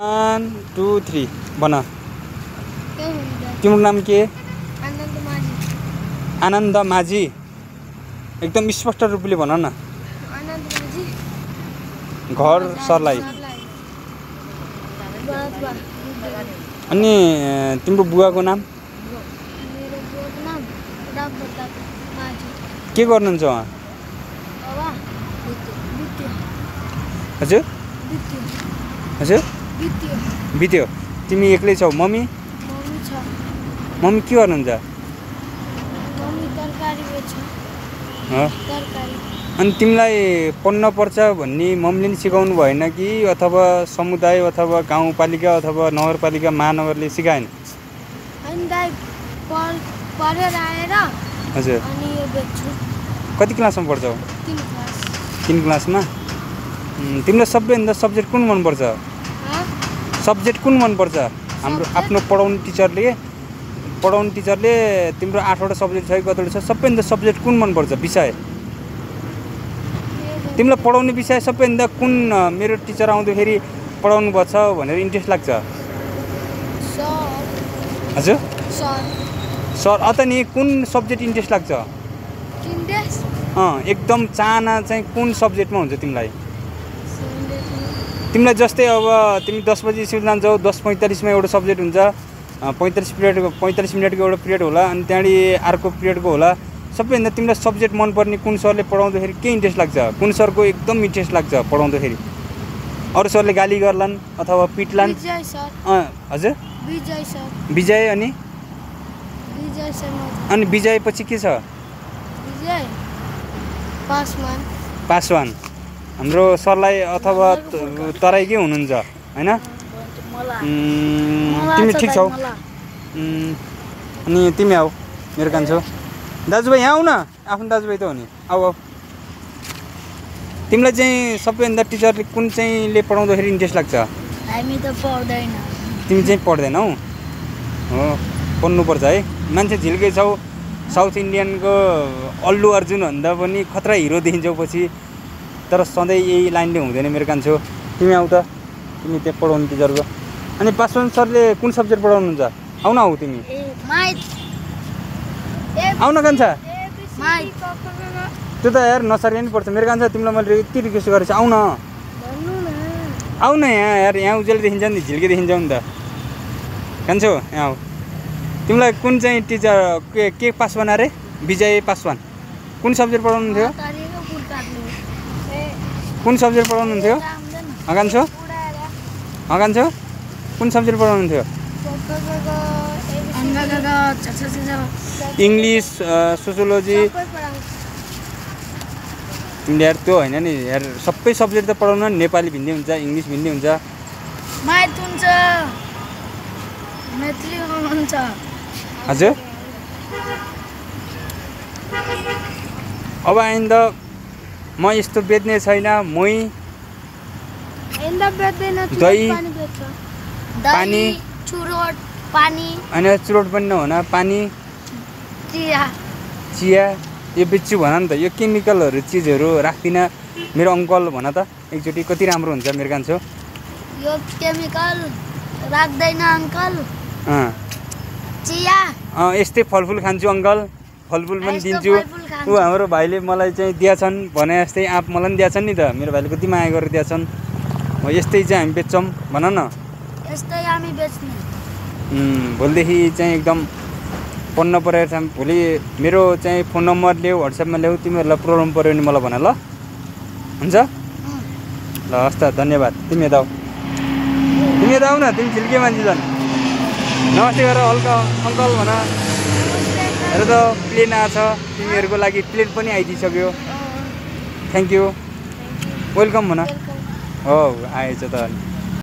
1 2 3 भन। तिम्रो नाम के? आनन्द माझी। एकदम स्पष्ट रूपले भन न। घर सरलाई। अनि तिम्रो बुवाको नाम? के गर्नुहुन्छ उहाँ? हजुर हजुर बित्यो। तिमी एक्लै छौ? मम्मी? मम्मी के गर्नुहुन्छ? अनि तिमीलाई पढ्न पर्छ भन्ने मम्मीले नि सिकाउनु भएन कि अथवा समुदाय अथवा गाउँपालिका अथवा नगरपालिका महानगरले सिकाएन? हजुर। कति क्लासमा पढ्छौ? 3 क्लासमा। तिमीलाई सबैभन्दा सब्जेक्ट कुन मनपर्छ? सब्जेक्ट कुन मनपर्छ? हाम्रो आफ्नो पढाउने टिचरले तिम्रो 8वटा सब्जेक्ट छ कि कतिवटा छ? सबैभन्दा सब्जेक्ट कुन मनपर्छ? विषय तिमीलाई पढाउने विषय सबैभन्दा कुन? मेरो टिचर आउँदाखेरि पढाउनु पर्छ भनेर इन्ट्रेस्ट लाग्छ? हजुर सर अत नि कुन सब्जेक्ट इन्ट्रेस्ट लाग्छ? एकदम चाहना चाहिँ कुन सब्जेक्टमा हुन्छ तिमीलाई? तिमीलाई जस्तै अब तिमी 10 बजी स्कुल जान्छौ, 10:45 मा एउटा सब्जेक्ट हुन्छ, 45 मिनटको एउटा पिरियड होला, अनि त्यहाँदेखि अर्को पिरियडको होला। सबैभन्दा तिमीलाई सब्जेक्ट मनपर्ने कुन सरले पढाउँदाखेरि के इन्ट्रेस्ट लाग्छ? कुन सरको एकदम इन्ट्रेस्ट लाग्छ पढाउँदाखेरि? अरू सरले गाली गर्लान् अथवा पिट्लान्? हजुर विजय। अनि विजय पछि के छ? पासवान। हाम्रो सरलाई अथवा तराईकै हुनुहुन्छ हैन? तिमी ठिक छौ? अनि तिमी आऊ मेरो कान्छो। दाजुभाइ यहाँ आऊ न। आफ्नो दाजुभाइ त हो नि। आऊ। तिमीलाई चाहिँ सबैभन्दा टिचरले कुन चाहिँले पढाउँदाखेरि इन्ट्रेस्ट लाग्छ? हामी त पढ्दैन। तिमी चाहिँ पढ्दैनौ? हो पढ्नुपर्छ है। मान्छे झिल्कै छौ। साउथ इन्डियनको अल्लु अर्जुन भन्दा पनि खतरा हिरो देखिन्छौ पछि। तर सधैँ यही लाइनले हुँदैन मेरो कान्छो। तिमी आऊ त। तिमी त्यहाँ पढाउने टिचरको। अनि पासवान सरले कुन सब्जेक्ट पढाउनुहुन्छ? आऊ न आऊ तिमी। आऊ न कान्छा। त्यो त यार नसरी नि पर्छ मेरो कान्छा। तिमीलाई मैले यति रिक्वेस्ट गरेको छु आऊ न। आऊ न यहाँ यार। यहाँ उज्यालो देखिन्छ नि, झिल्के देखिन्छ नि त कान्छो। यहाँ आऊ। तिमीलाई कुन चाहिँ टिचर के पासवान अरे? विजय पासवान। कुन सब्जेक्ट पढाउनुहुन्थ्यो? कुन सब्जेक्ट पढाउनुहुन्थ्यो? कान्छो कुन सब्जेक्ट पढाउनुहुन्थ्यो? English, sociology. तिमीले यार त्यो होइन नि यार। सबै सब्जेक्ट त पढाउनु। नेपाली भिन्दै हुन्छ, इङ्ग्लिस भिन्दै हुन्छ, म्याथ हुन्छ, मैथिली हुन्छ। हजुर। अब आइन्दा म यस्तो बेच्ने छैन। मोही दही पानी चुरोट पानी होइन चुरोट पनि नहुन पानी चिया यो बेच्छु भन नि त। यो केमिकलहरू चिजहरू राख्दिनँ। मेरो अङ्कल भन त एकचोटि कति राम्रो हुन्छ मेरो कान्छो? यो केमिकल राख्दैन अङ्कल। चिया यस्तै फलफुल खान्छु अङ्कल। फलफुल पनि दिन्छु। ऊ हाम्रो भाइले मलाई चाहिँ दिएछन् भने जस्तै आँप मलाई पनि दिएछन् नि त। मेरो भाइले कति माया गरेर दिएछन्। यस्तै चाहिँ हामी बेच्छौँ भन न। यस्तै हामी बेच्ने। भोलिदेखि चाहिँ एकदम पढ्न परेको छ। भोलि मेरो चाहिँ फोन नम्बर ल्याऊ, व्हाट्सएपमा ल्याऊ। तिमीहरूलाई प्रब्लम पऱ्यो भने मलाई भन ल। हुन्छ ल हस् त धन्यवाद। तिमी यता आऊ। तिमी यता आऊ न। तिमी झिल्के मान्छे झन्। नमस्ते गर हल्का अङ्कल भन। हेर त प्लेन आएछ। तिमीहरूको लागि प्लेन पनि आइदिइसक्यो। थ्याङ्क यू वेलकम भन। हो आएछ त।